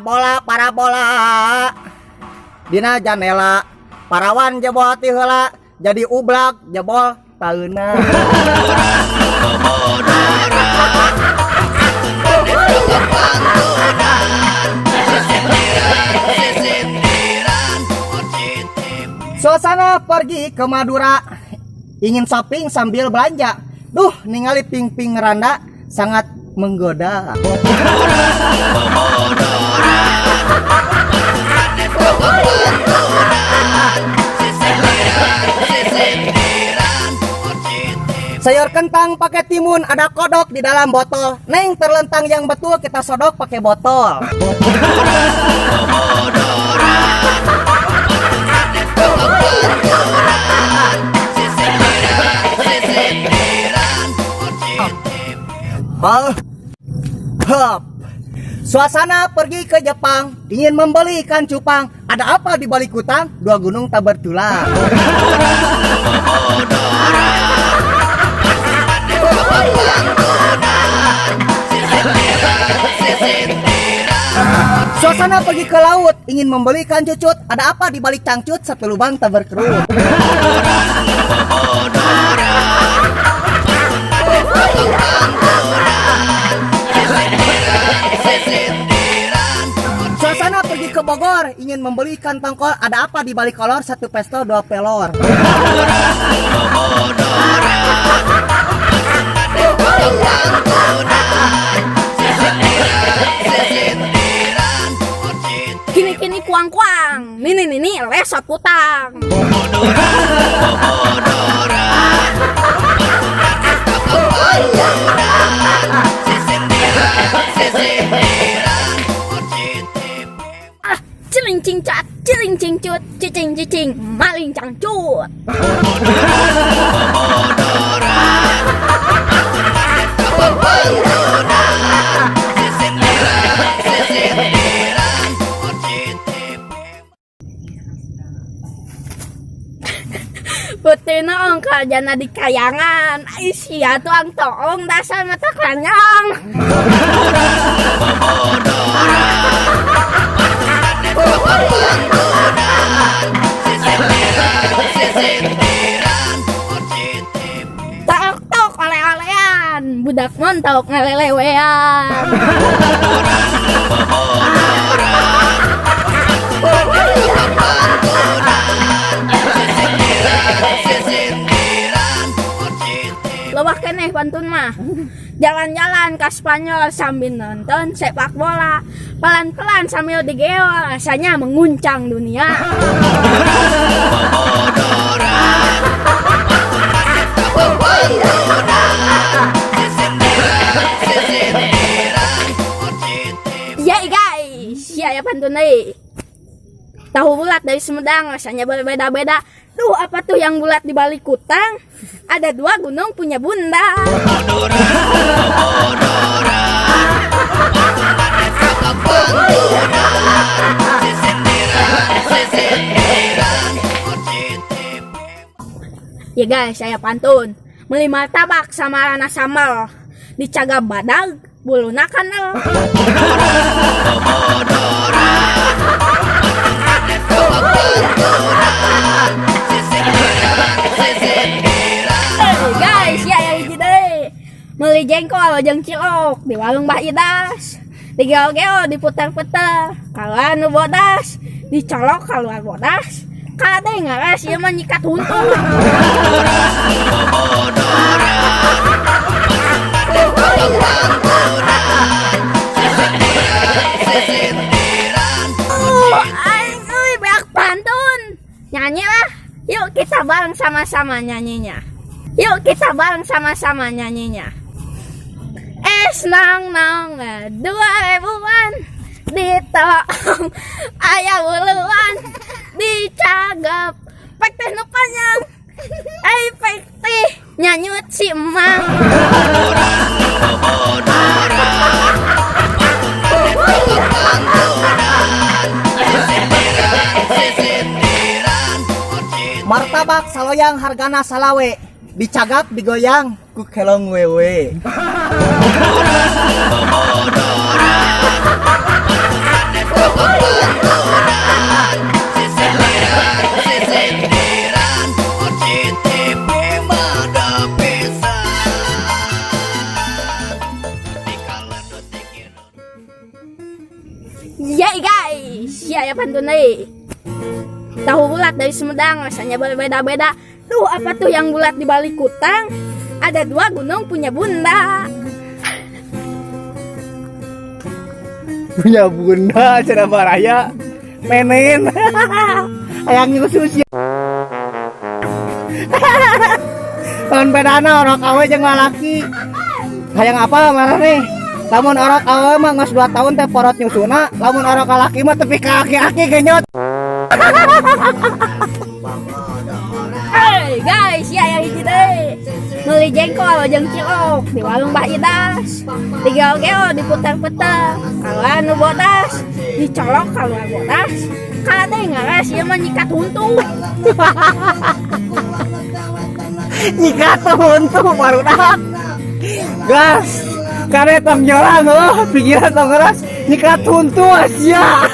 Parabola parabola dina janela, parawan jebol ti heula, jadi ublak jebol taeuna. Suasana pergi ke Madura, ingin shopping sambil belanja. Duh, ningali ping-ping randa sangat menggoda. Sayur kentang pakai timun, ada kodok di dalam botol. Neng terlentang yang betul kita sodok pakai botol. Hop. Suasana pergi ke Jepang, ingin membeli ikan cupang. Ada apa di balik kutang? Dua gunung tak bertulang. Suasana pergi ke laut, ingin membeli ikan cucut. Ada apa di balik cangcut? Satu lubang tak berkerut. Suasana pergi ke Bogor, ingin membeli ikan tongkol. Ada apa di balik kolor? Satu pistol, dua pelor. Kini-kini kuang-kuang, nini-nini lesot kutang. Ah, ciling cingcat, ciling cingcut, cicing cicing, maling cangcut. Putina ong kerjana di kayangan. Ai sia tuang toong dasar mata kanyang. Tok tok oleh-olean, budak montok ngelelewean. Lewah keneh pantun mah. Jalan-jalan ke Spanyol sambil nonton sepak bola. Pelan-pelan sambil digeol, rasanya menguncang dunia. Ya guys, ya ya pantun deui. Tahu bulat dari Sumedang rasanya berbeda-beda. Duh, apa tuh yang bulat di balik kutang? Ada dua gunung punya bunda. Ya guys, saya pantun. Beli martabak sama rana sambal. Dicagap badag, buluna kanal. Hey guys, ya ya hiji deui. Meuli jengkol jeung cilok di warung Mbah Idas. Digeol-geol diputer-puter. Kaluar nu bodas, dicolok kaluar bodas. Kade ngaras ieu mah nyikat huntu. Aing euy beak pantun. Nyanyi lah. Yuk kita bareng sama-sama nyanyinya. Yuk kita bareng sama-sama nyanyinya. Es nang nang 2000-an ditoong aya wuluan dicagap pek teh nu panjang ai pek teh nyanyut si emang. Martabak saloyang hargana salawe, dicagap digoyang ku kelong wewe. Babaturan Sisindiran Sisindiran OCTV mah da pisan. Dikaledot dikira. Ya guys, ya ya pantun nih. Tahu bulat dari Sumedang rasanya berbeda-beda. Duh, apa tuh yang bulat di balik kutang? Ada dua gunung punya bunda. Punya bunda cenah baraya. Menen. Hayang nyusu sia. Lamun bedana orok awe jeung lalaki. Hayang apa maraneh? Lamun orok awe mah geus 2 tahun teh porot nyusuna, lamun orok lalaki mah tepi ka aki-aki genyot. Hey guys, ya yang hiji deui. Meuli jengkol jeung cilok di warung Mbah Idas. Digeo-geo diputer-puter. Kaluar nu bodas, dicolok kaluar bodas. Kade ngaras ieu mah nyikat huntu. Nyikat huntu barudak. Gas. Kade tong nyorang heuh, pikiran tong ngeras nyikat huntu asia.